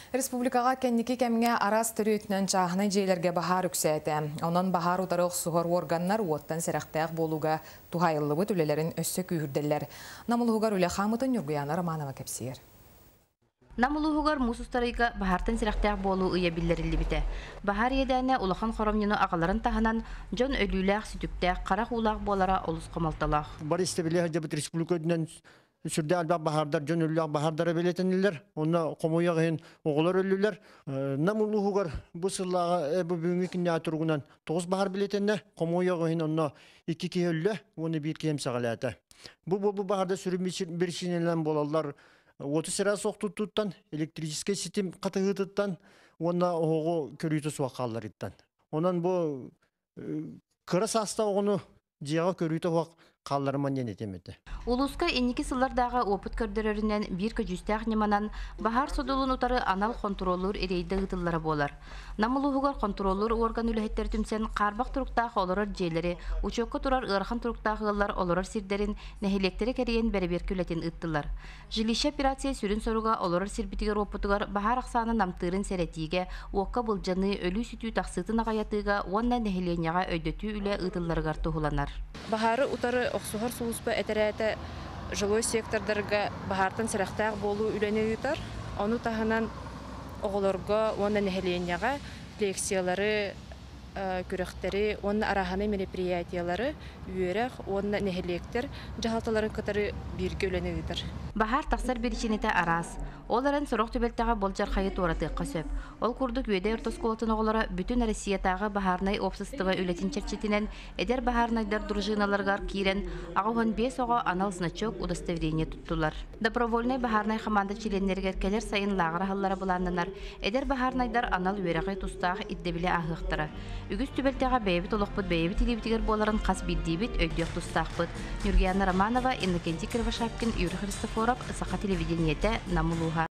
Республикаҕа кэнники кэмҥэ араас төрүөтүнэн чааһынай дьиэлэргэ баһаар үксээтэ. Онон баһаар утары охсуһар уорганнар уоттан сэрэхтээх буолууга туһаайыллыбыт үлэлэрин өссө күүһүрдэллэр. Нам улууһугар үлэ хаамытын Ньургуйаана Романова кэпсиир. Нам улууһугар муус устар ыйга баһаартан сэрэхтээх буолуу ыйа биллэриллибитэ. Баһаар иэдээнэ улахан хоромньуну аҕаларын таһынан, дьон өлүүлээх, сүтүктээх, харах уулаах буолара олус хомолтолоох. Бары истэбилэ сылдьыбыт республика үрдүнэн сүрдээх элбэх баһаардар, дьон өлүүлээх баһаардара бэлиэтэннилэр. Онно хомойуох иһин оҕолор өллүлэр. Нам улууһугар бу сыллааҕы бу бүгүҥҥү күннээҕи туругунан 9 баһаар бэлиэтэннэ. Хомойуох иһин онно 2 киһи өллө уонна 1 киһи эмсэҕэлээтэ. Бу буолбут баһаарда сүрүн биричиинэлэринэн буолаллар уоту сирэ суох туттууттан, электрическэй ситим хатыһыытыттан уонна оһоҕу көрүүтэ суох хаалларыттан. Онон бу кыра саастаах оҕону дьиэҕэ көрүүтэ суох хаалларыман диэн этиэм этэ. Улууска инники сыллардааҕы уопут көрдөрөрүнэн биир көдьүүстээх ньыманан баһаар содулун утары анал хонтуруоллуур рейдэ ыытыллара буолар. Нам улууһугар хонтуруоллуур уорган үлэһиттэрэ түмсэн хаарбах туруктаах олорор дьиэлэри, учуокка турар ыарахан туруктаах ыаллар олорор сирдэрин, нэһилиэктэри кэрийэн бэрэбиэркэ үлэтин ыыттылар. Жилище операция сүрүн соруга олорор сирбитигэр-уоппутугар баһаар ахсаана намтыырын сэрэтиигэ, уокка былдьаныы, өлүү-сүтүү тахсыытын аҕыйатыыга уонна нэһилиэнньэҕэ өйдөтүү үлэ ыытылларыгар туһуланар. Баһаары утары охсуһар сулууспа этэрээтэ жилой сектордарга баһаартан сэрэхтээх буолуу үлэни ыытар. Ону таһынан оҕолорго уонна нэһилиэнньэҕэ лекциялары, күрэхтэри уонна арааһынай мероприятиелары үөрэх уонна нэһилиэктэр дьаһалталарын кытары бииргэ үлэни ыытар. Баһаар тахсар биричиинэтэ араас. Ол эрэн сорох түбэлтэҕэ болдьархайы туоратыахха сөп. Ол курдук Үөдэй орто оскуолатын оҕолоро бүтүн Россиятааҕы баһаарынай уопсастыба үлэтин чэрчитинэн эдэр баһаарынайдар дружиналарыгар киирэн 85 оҕо анал значок удостоверение туттулар. Добровольнай баһаарынай хамаанда чилиэннэригэр кэлэр сайын лааҕыр аһыллара былааннанар. Эдэр баһаарынайдар анал үөрэҕи тустаах ирдэбили ааһыахтара. Үгүс түбэлтэҕэ бэйэбит олохпут бэйэбит илиибитигэр буоларын хас биирдиибит өйдүөх тустаахпыт. Ньургуяна Романова, Иннокентий Кривошапкин, Юрий Христофоров, Саха телевидениетэ, Нам улууһа.